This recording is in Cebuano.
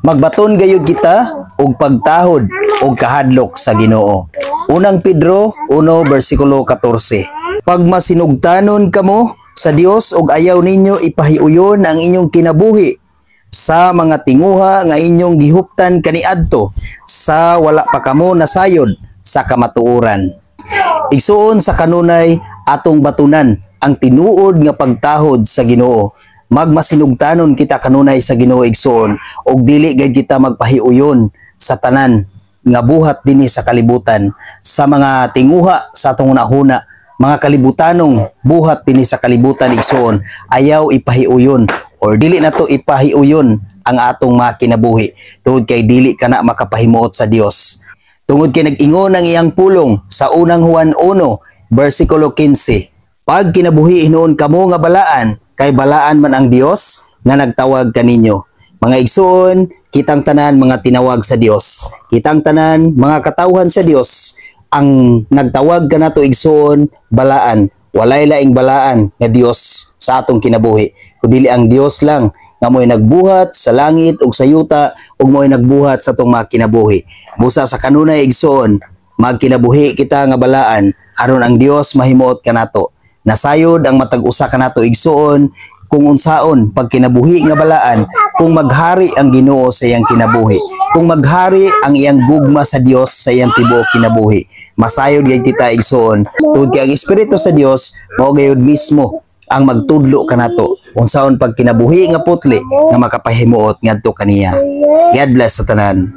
Magbaton gayud kita og pagtahod og kahadlok sa Ginoo. Unang Pedro 1 bersikulo 14. Pagmasinugtanon kamo sa Dios ug ayaw ninyo ipahiuyon ang inyong kinabuhi sa mga tinguha nga inyong gihuptan kaniadto sa wala pa kamo nasayod sa kamatuoran. Igsuon, sa kanunay atong batunan ang tinuod nga pagtahod sa Ginoo. Magmasinugtanon kita kanunay sa Ginoo, igsuon, ug dili gayud kita magpahiuyon sa tanan nga buhat dinhi sa kalibutan, sa mga tinguha sa atong hunahuna, mga kalibutanong buhat dinhi sa kalibutan, igsuon. Ayaw ipahiuyon or dili nato ipahiuyon ang atong mga kinabuhi tungod kay dili kana makapahimuot sa Dios. Tungod kay nag-ingon ang iyang pulong sa Unang Juan 1 bersikulo 15, "Pag kinabuhi hinuon kamo nga balaan, kay balaan man ang Dios nga nagtawag kaninyo." Mga igsuon, kitang tanan mga tinawag sa Dios. Kitang tanan mga katawhan sa Dios. Ang nagtawag kanato, igsuon, balaan. Walay laing balaan nga Dios sa atong kinabuhi kundi ang Dios lang nga mo'y nagbuhat sa langit ug sa yuta ug mo'y nagbuhat sa atong mga kinabuhi. Busa sa kanunay, igsuon, magkinabuhi kita nga balaan aron ang Dios mahimuot kanato. Nasayod ang matag usa kanato, igsuon, kung unsaon pagkinabuhi nga balaan kung maghari ang Ginoo sa iyang kinabuhi, kung maghari ang iyang gugma sa Dios sa iyang tibuok kinabuhi. Masayod gayud kita, igsuon, tungod kay ang Espiritu sa Dios mao gayud mismo ang magtudlo kanato unsaon pagkinabuhi nga putli nga makapahimuot ngadto kaniya. God bless sa tanan.